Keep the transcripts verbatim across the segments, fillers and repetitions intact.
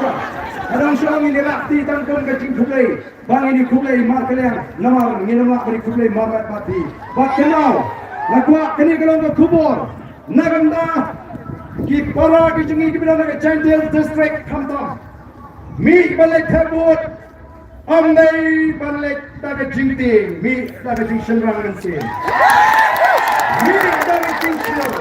sha. Ka dang shu ngin ïa rah kti tang kum ka jingkhublei. Ba ngin ïa khublei markylliang namar ngin ym lah ban ïa khublei marwei pat hi. Bad kynmaw, nga kwah kane ka long ka khubor na ka bynta ki para ki jong ngi kiba don ha ka Jaintia Hills District khamtam. Mih ban leit thep vote ym dei ban leit da ka jingtieng, mih da ka jingshynrang mynsiem. Mih da ka jingshlur.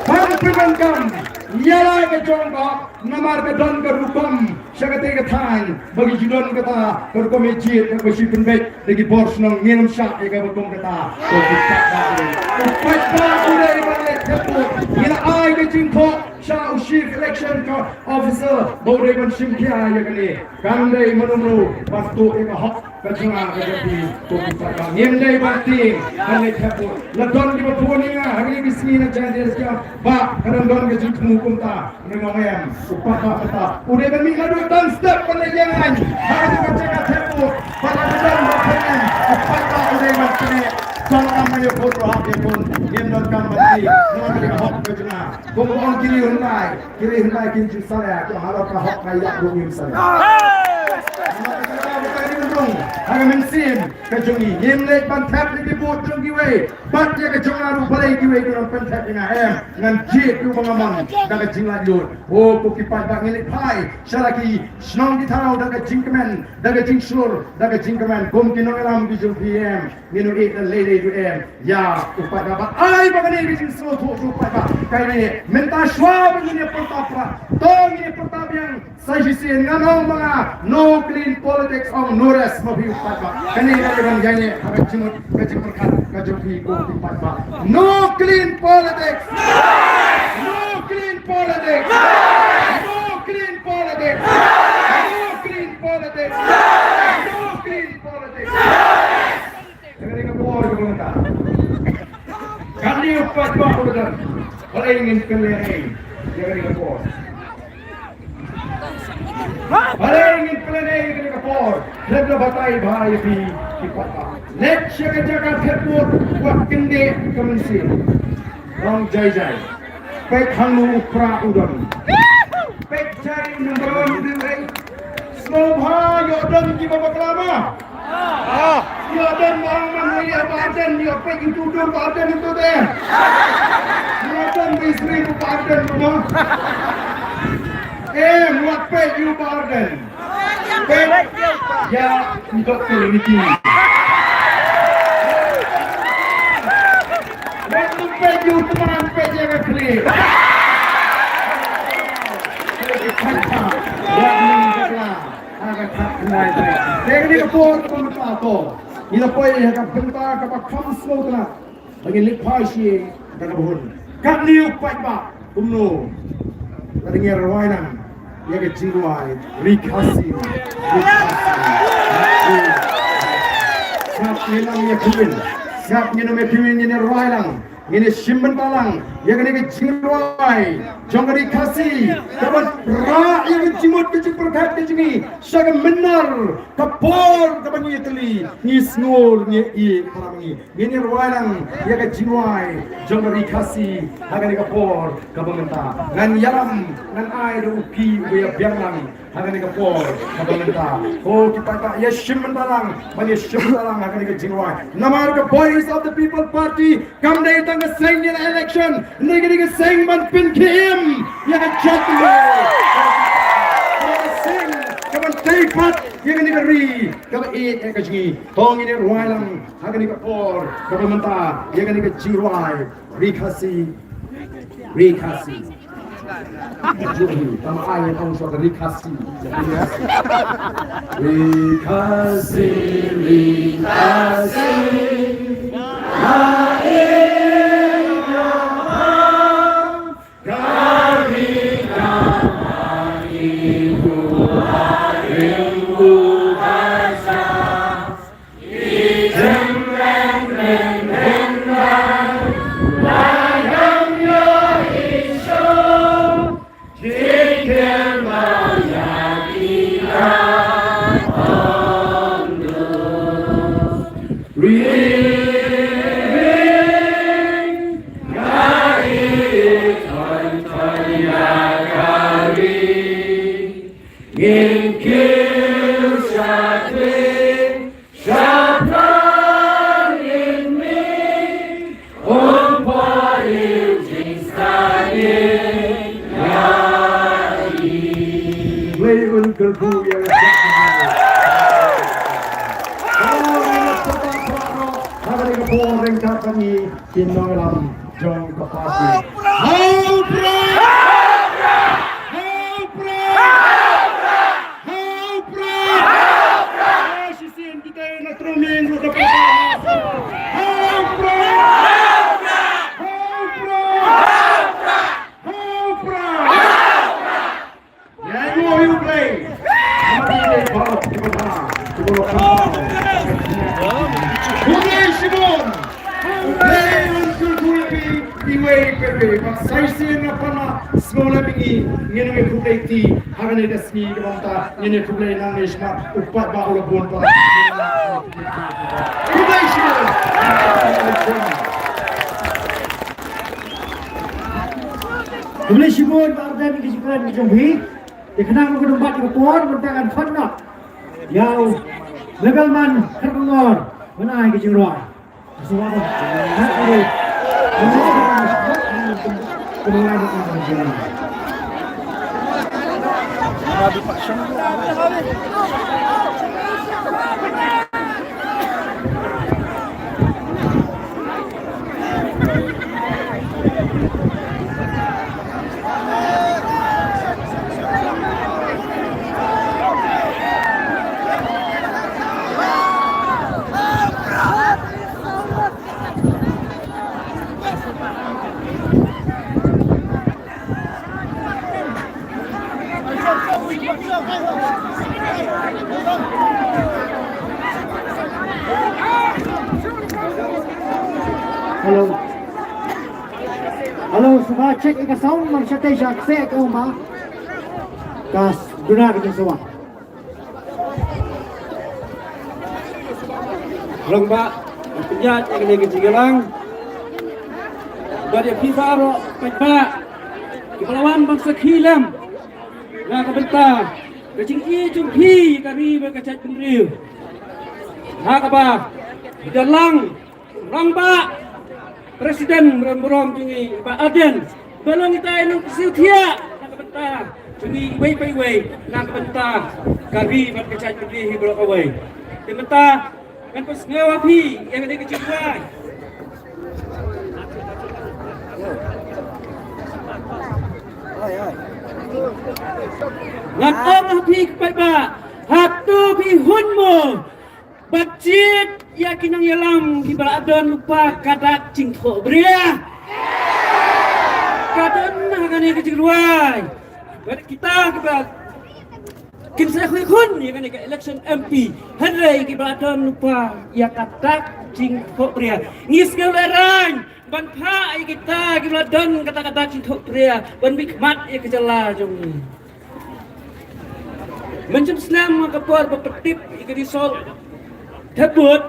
Ban pyndonkam ïa la ka jong ka, namar ka don ka rukom sha katei ka thaiñ ba ki ju don kata ka rukom ïa jied kaba shu pynbeit da ki bor shnong. Ngin ym shah ïa kaba kum kata. Ko ki shah da u dei u paidbah, u dei ban leit thep vote. Ngi la ai ka jingthoh sha u Chief Election Officer ba u dei ban shim khia ïa kane. Kam dei mano mano ba tuh ïa ka hok ka jong nga ka jong phi ko ki paidbah. Ngim dei ban tieng ban leit thep vote. La don kiba phone ïa nga ha kine ki sngi na Jaintia Hills Camp ba ka dang don ka jingthmu kumta. Nga ong em, u paidbah kata u dei ban mih naduh tang step ban leit ïeng aiñ ha ka jaka thep vote. Ba la don ba pynlong u paidbah u dei ban kynnoh. Tang am ïa phone, ïa phone. Ngim donkam ban tieng. Nga ong ka hok ka jong nga. Kum ong ki riew hyndai, ki riew hyndai kin ju salia, ki ong halor ka hok ka ïap ruh ngim salia. Ha ka mynsiem ka jong ngi, ngim leit ban thep ïa ki vote jong kiwei, bad ïa ka jong nga ruh balei kiwei ki nang pynthep ïa nga, em, ngan jied ïa uba nga mon da ka jinglaitluid. O ko ki paidbah, ngin leit phai sha la ki shnong ki thaw da ka jingkmen, da ka jingshlur, da ka jingkmen kum ki nongïalam ki jong phi, em. Ngin ïohi da lei lei ruh, em. Ïa u paidbah, ba ai ba kane ka jingsngewthuh jong u paidbah. Kaei ne mynta shuwa ba ngin ïa pyrta pra, to ngin ïa pyrta biang sa shisien. Nga ong ma nga, no clean politics, ong no rest ma phi u paidbah. Kane ka dei ban ïaineh ha ka jingmut ka jingpyrkhat ka jong phi ko ki paidbah. No clean politics. No clean politics. No clean politics. No clean politics. No clean politics. Ïa kane ka por kaba mynta, kane u paidbah u la don. Balei ngin pynlehnoh ïa kane ka por? Balei ngin pynlehnoh ïa kane ka por? Leit la batai bha ïa phi ki paidbah. Leit sha ka jaka thep vote, wat kyndit ka mynsiem. Long jai jai. Peit hangno u pra u don. Peit jai number one u dei. Sngewbha ïoh don kiba bakla ma. Ïoh don ba ong man ïa ba Ardent, ïoh peit ïa utu don ba Ardent utu te. Ïoh don ba isri ba Ardent ma. Em, wat peit ïa ba Ardent. Peit ïa i Doktor Ricky. Wat peit ïa u Tymmen, peit ïa ka khlieh. Peit ïa ka khlieh. Wat nym bakla. Ha ka khat khyndai tarik. Te kane ka por kaba mynta to, ngi la poi ha ka bynta kaba kham sngewtynnat. Ba ngin leit phai sha ka kaba hun. Katne u paidbah kumno la dang ïa rwai lang ïa ka jingrwai Ri Khasi, Ri Khasi. Sngap ngin ym ïa khmih, sngap ngin ym ïa khmih, ngin ïa rwai lang. Ngin ïa shim bynta lang ïa kane ka jingrwai jong ka Ri Khasi, kaban rah ïa ka jingmut ka jingpyrkhat ka jong ngi sha ka mynta ka por kaba ngi ïatylli, ngi sngur, ngi ïeit para bangeit. Ngin ïa rwai lang ïa ka jingrwai jong ka Ri Khasi ha kane ka por kaba mynta. Ngan ïalam, ngan ai da u key uba ïa biang lang ha kane ka por kaba mynta. Ko ki paidbah, ïa shim bynta lang, ban ïa shim bynta lang ha kane ka jingrwai. Namar ka Voice of the People Party kam dei tang ka seng ïa la election, hynrei ka dei ka seng ban pynkhie im ïa ka jaitbynriew. Ka seng kaban tei pat ïa kane ka ri kaba ïeit ïa ka jong ngi. To ngin ïa rwai lang ha kane ka por kaba mynta ïa kane ka jingrwai Ri Khasi, Ri Khasi. Juhi, tama ai ong shuwa ka Ri Khasi. Ri Khasi, Ri Khasi. Lei un kyrkhu ïa ka. Oh, ïa ka pata pata. Haba dei ka por ryngkat bad ngi ki nongïalam jong ka party. Hau pra! Hau pra! Hau pra! Hau pra! Shisien kita na truming ruh ka pata. Hau pra! Hau pra! Hau pra! Wei wei, bad sa shisien na pynban sngewlem ïa ngi, ngin ïa khublei ti ha kane ka sngi kaba mynta, ngin ïa khublei nangne shakhmat u paidbah u la bun palat. Khublei shibun. Khublei shibun Bah Ardent ïa ka jingkren ka jong phi. Te khnang ba ka dang bad ïa ka por, mynta ngan khot noh ïa u Mebelman Kharkongor ban ai ka jingrwai. Hello. Hello, sngewbha check ïa ka sound, man shatei sha kseh ka umba. Ka duna ka jingsngewbha. Rangbah, nga pynïaid ïa kane ka jingïalang. Bad ïa phi baroh paidbah kiba la wan ban sakhi lem na ka bynta ka jingïeit jong phi ïa ka ri bad ka jaitbynriew. Ha kaba da lang rangbah, president burom burom jong ngi Bah Ardent, ba long itai nongkyrsiew thiah na ka bynta jong ngi iwei pa iwei, na ka bynta ka ri bad ka jaitbynriew hi baroh kawei. Te mynta ngan pynsngew ha phi ïa kane ka jingrwai. Ngan ong ha phi paidbah, hato phi hun mo ban jied ïa ki nongïalam kiba la don lypa ka dak jingthohbria? Ka don ha kane ka jingrwai. Bad kita kiba kin sa ïakhun ïa kane ka election M P, hynrei kiba la don lypa ïa ka dak jingthohbria, ngi sngew lehraiñ ban phah ïa kita kiba la don kata ka dak jingthohbria ban mihkhmat ïa ka jylla jong ngi. Mynshem snem ha ka por ba pyntip ïa ka result thep vote,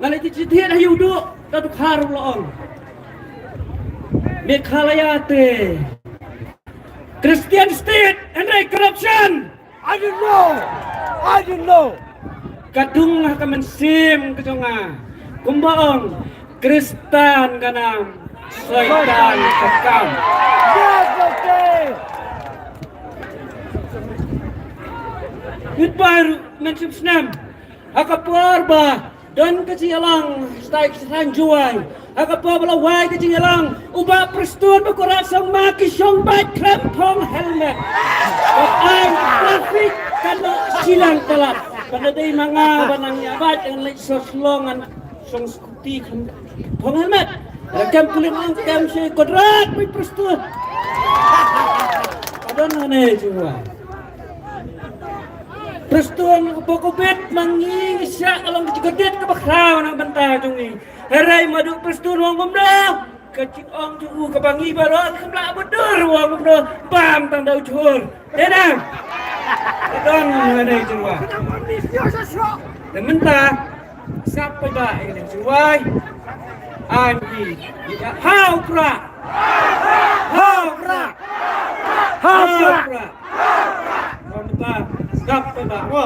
nga la jied thied ha ïuh duh, da dkhar u la ong, Meghalaya te Christian state, hynrei corruption. I didn't know. I didn't know. Ka dung ha ka mynsiem ka jong nga, kumba ong, Khristan ka nam, Soitan ka kam. Yes, okay. Ngi baroh mynshem snem ha ka por ba don ka jingïalang stai ki shan juwai. Ha ka por ba la wai ka jingïalang, u Bah Prestone bad u Bah Sangma ki shong bad khlem phong helmet. Ba ai traffic kan shilliang palat. Ba na dei ma nga ba nang ïa bad ngan leit sha Shillong ngan shong scooty khlem phong helmet. Kem pulit nang kem shi kodrat Bah Prestone. Ka don hangne juwai. Prestone, ka pok u bit ma ngi, ngi shah ka long ka jingkordit kaba khraw na ka bynta jong ngi. Hynrei ma u Prestone u ong kumno, ka jingong jong u kaba ngi baroh kim lah bud dur, u ong kumno, bam tang da u jhur. Te nang, ka don hangne juwai. Te mynta sngap paidbah ïa kane ka jingrwai. Ai ngi, ha u Prah. Ha u Prah. Ha u Prah. Mynta sngap paidbah mo.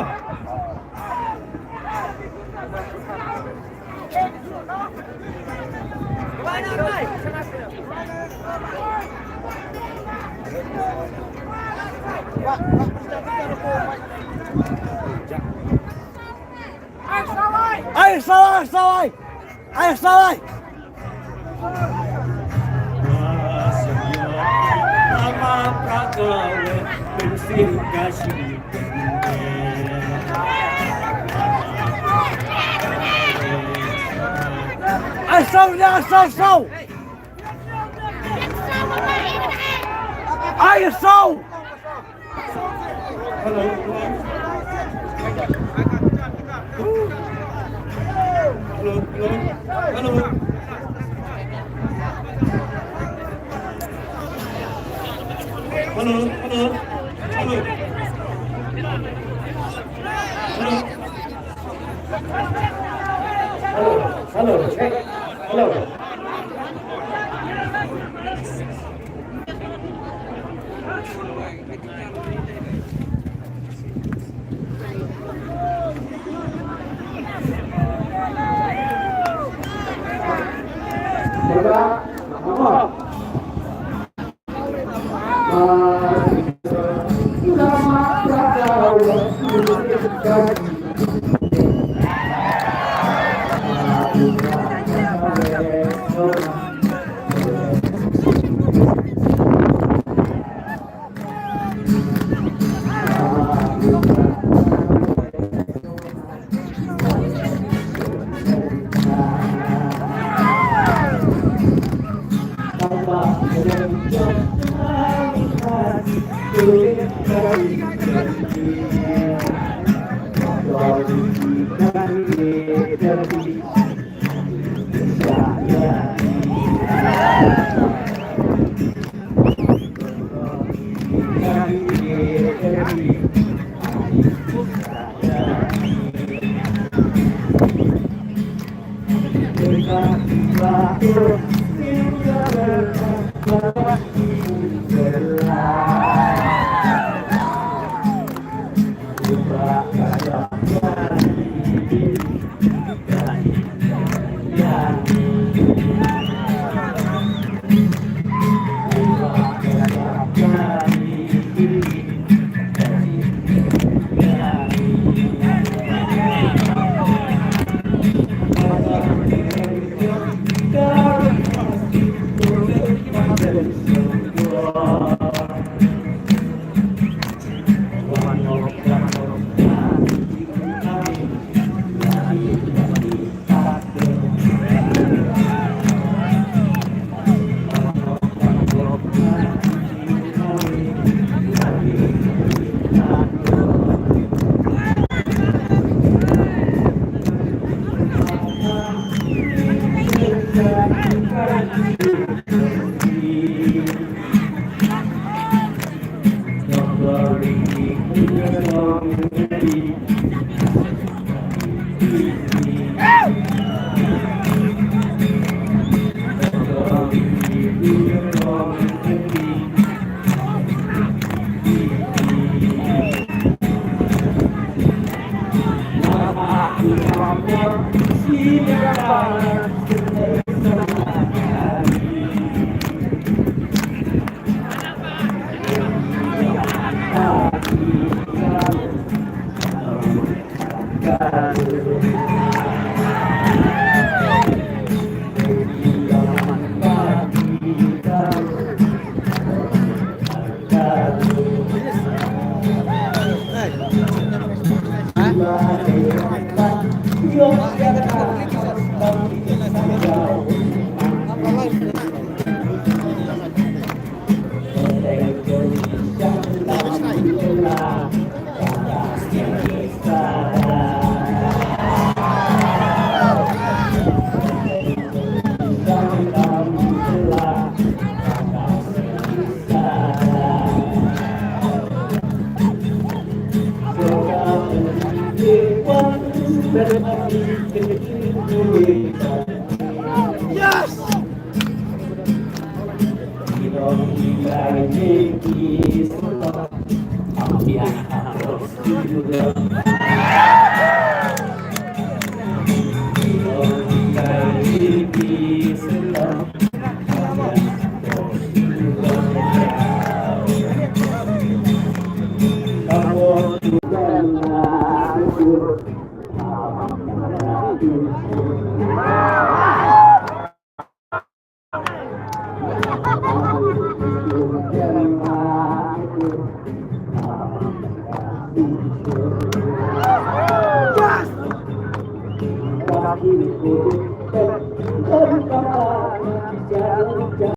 Ai sawai, ai sawai, ai sawai. Ai saw, ai saw, saw. Ai saw. Hello, hello. Hello, hello. Hello. Hello, hello, check. Hello.